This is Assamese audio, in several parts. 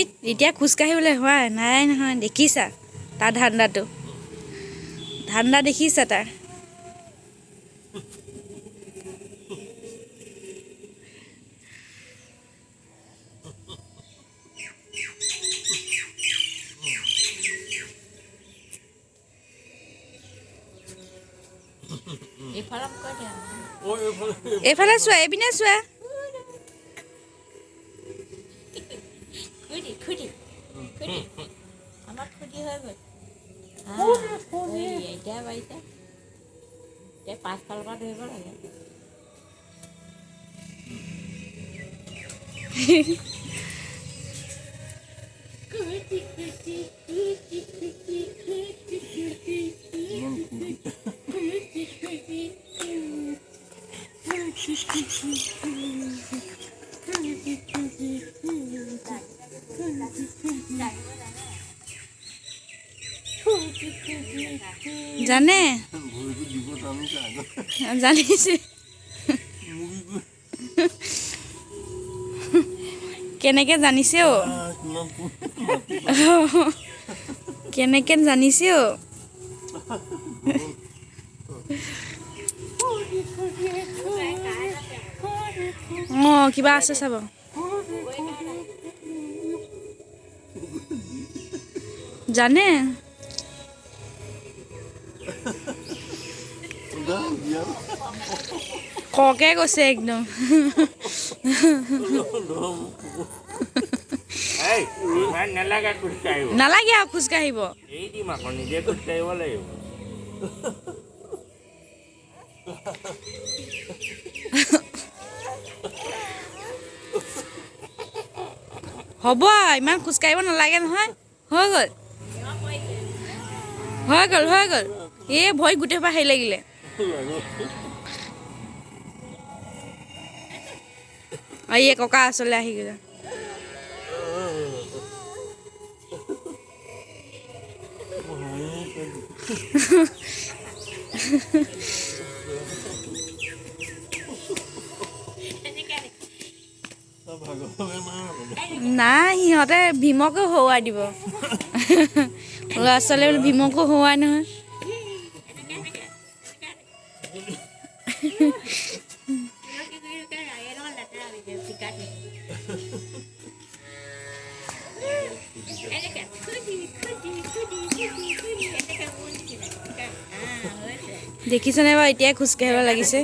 পিঠিত এতিয়া খোজকাঢ়িবলৈ হোৱা নাই নহয়। দেখিছা তাৰ ধান্দাটো, ধান্দা দেখিছা তাৰ। এইফালে চোৱা, এইপিনে চোৱা। জানে, জানিছে কেনেকে জানিছে অ, কেনেকে জানিছে অ। অ কিবা আছে চাব। জানে ককে কৈছে একদম। নালাগে আৰু খোজকাঢ়িব। হ'ব, ইমান খোজকাঢ়িব নালাগে নহয়। হৈ গ'ল, হৈ গ'ল, হৈ গ'ল। এই ভৰি গোটেই সোপা হেৰি লাগিলে। এই ককা আচলতে আহি গ'ল। নাই, সিহঁতে ভীমকো হৰুৱাই দিব। ল'ৰা ছোৱালী বোলে ভীমকো হৰুৱাই নহয়। দেখিছেনে বাৰু এতিয়াই খোজকাঢ়িব লাগিছে।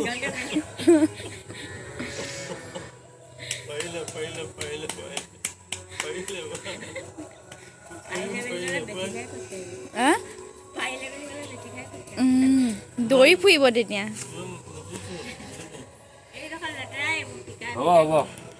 দৌৰি ফুৰিব তেতিয়া। হ'ব।